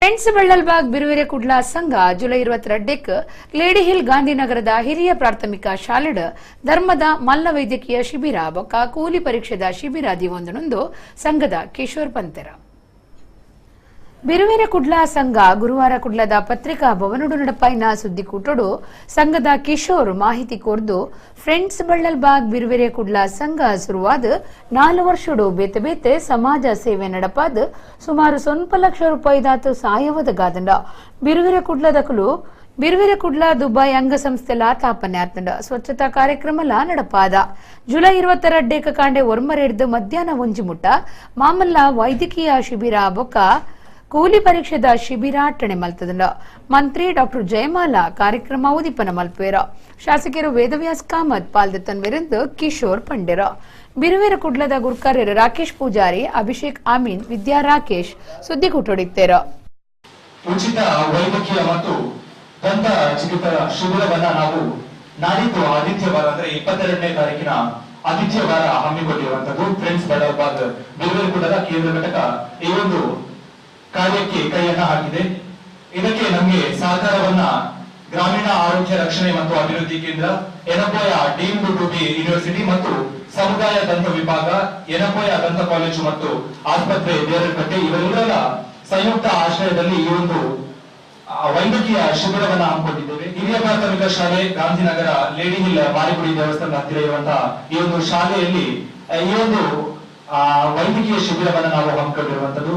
Friends Ballalbagh ಬಿರುವೆರೆ Kudla ಸಂಘ July 22ಕ್ಕೆ lady hill ಗಾಂಧಿನಗರದ ಹಿರಿಯ ಪ್ರಾಥಮಿಕ ಶಾಲೆಡ್ ಧರ್ಮದ ಮಲ್ಲ ವೈದ್ಯಕೀಯ ಶಿಬಿರ ಬೊಕ್ಕ ಕೂಲಿ ಪರೀಕ್ಷೆದ ಶಿಬಿರ ದಿವೊಂದನೊಂದು ಸಂಘದ ಕಿಶೋರ್ ಪಂತೆರ. ಬಿರುವೆರೆ ಕುಡ್ಲ ಸಂಘ ಗುರುವಾರ ಕುಡ್ಲದ ಪತ್ರಿಕಾ ಭವನಡು ನಡಪಾಯಿನ ಸುದ್ದಿಕೂಟಡು ಸಂಘದ ಕಿಶೋರ್ ಮಾಹಿತಿ ಕೋರ್ದು ಫ್ರೆಂಡ್ಸ್ ಬಳ್ಳಲ್ಬಾಗ್ ಬಿರುವೆರೆ ಕುಡ್ಲ ಸಂಘ ಶುರುವಾದ 4 ವರ್ಷಡು ಬೇತೆ ಬೇತೆ ಸಮಾಜ ಸೇವೆ ನಡಪಾದ ಸುಮಾರು 1 ಲಕ್ಷ ರೂಪಾಯಿದಾತು ಸಾಯವದ ಗಾದಂಡ. ಬಿರುವೆರೆ ಕುಡ್ಲದಕಲು ಬಿರುವೆರೆ ಕುಡ್ಲ ದುಬೈ ಅಂಗಸಂಸ್ಥೆಲ ತಾಪನೆ ಆತಂಡ ಸ್ವಚ್ಛತಾ ಕಾರ್ಯಕ್ರಮಲ ನಡಪಾದ. ಜುಲೈ 22 ಕಾಂಡೆ ಒರ್ಮರೆಡ್ದು ಮಧ್ಯಾಹ್ನ 1 ಮುಟ್ಟ ಮಾಮಲ್ಲ ವೈದ್ಯಕೀಯ ಶಿಬಿರ ಬೊಕ್ಕ ಕೂಲಿ ಪರೀಕ್ಷೆದ ಶಿಬಿರ ಅಟ್ಟಣೆ ಮಲ್ತದಂಡ. ಮಂತ್ರಿ ಡಾಕ್ಟರ್ ಜಯಮಾಲಾ ಕಾರ್ಯಕ್ರಮ ಉದ್ದೀಪನ ಮಲ್ಪೇರ. ಶಾಸಕರು ವೇದವ್ಯಾಸ್ ಕಾಮತ್ ಪಾಲ್ದೆತ್ತನ್ವೆರೆಂದು ಕಿಶೋರ್ ಪಂಡೆರ. ಬಿರುವೆರ ಕುಡ್ಲದ ಗುರ್ಕಾರ್ಯರು ರಾಕೇಶ್ ಪೂಜಾರಿ, ಅಭಿಷೇಕ್ ಅಮೀನ್, ವಿದ್ಯಾ ರಾಕೇಶ್ ಸುದ್ದಿಗೂಟೊಡಿತ್ತೇರ. ಉಚಿತ ವೈದ್ಯಕೀಯ ಮತ್ತು ದಂತ ಚಿಕಿತ್ಸಾ ಶಿಬಿರವನ್ನ ನಾವು ನಾಡಿದ್ದು ಆದಿತ್ಯವಾರ ಅಂದ್ರೆ 22ನೇ ತಾರೀಕಿನ ಆದಿತ್ಯವಾರ ಹಮ್ಮಿಕೊಂಡಿರುವಂತದ್ದು. ಫ್ರೆಂಡ್ಸ್ ಬಳ್ಳಲ್ಬಾಗ್ ಬಿರುವೆರ ಕುಡ್ಲದ ಕೇಂದ್ರ ಘಟಕ ಈ ಒಂದು ಕಾರ್ಯಕ್ಕೆ ಕೈಯನ್ನ ಹಾಕಿದೆ. ಇದಕ್ಕೆ ನಮಗೆ ಸಹಕಾರವನ್ನ ಗ್ರಾಮೀಣ ಆರೋಗ್ಯ ರಕ್ಷಣೆ ಮತ್ತು ಅಭಿವೃದ್ಧಿ ಕೇಂದ್ರ, ಯೆನಪೋಯ ಡೀಮ್ಡ್ ಟು ಬಿ ಯೂನಿವರ್ಸಿಟಿ ಮತ್ತು ಸಮುದಾಯ ದಂತ ವಿಭಾಗ, ಯೆನಪೋಯ ದಂತ ಕಾಲೇಜು ಮತ್ತು ಆಸ್ಪತ್ರೆ ದೇರಳಕಟ್ಟೆ ಇವರೆಲ್ಲರ ಸಂಯುಕ್ತ ಆಶ್ರಯದಲ್ಲಿ ಈ ಒಂದು ವೈದ್ಯಕೀಯ ಶಿಬಿರವನ್ನ ಹಮ್ಮಿಕೊಂಡಿದ್ದೇವೆ. ಹಿರಿಯ ಪ್ರಾಥಮಿಕ ಶಾಲೆ ಗಾಂಧಿನಗರ ಲೇಡಿ ಹಿಲ್ ಮಾರಿಗುಡಿ ದೇವಸ್ಥಾನದ ಹತ್ತಿರ ಇರುವಂತಹ ಈ ಒಂದು ಶಾಲೆಯಲ್ಲಿ ಈ ಒಂದು ವೈದ್ಯಕೀಯ ಶಿಬಿರವನ್ನ ನಾವು ಹಮ್ಮಿಕೊಂಡಿರುವಂತದ್ದು.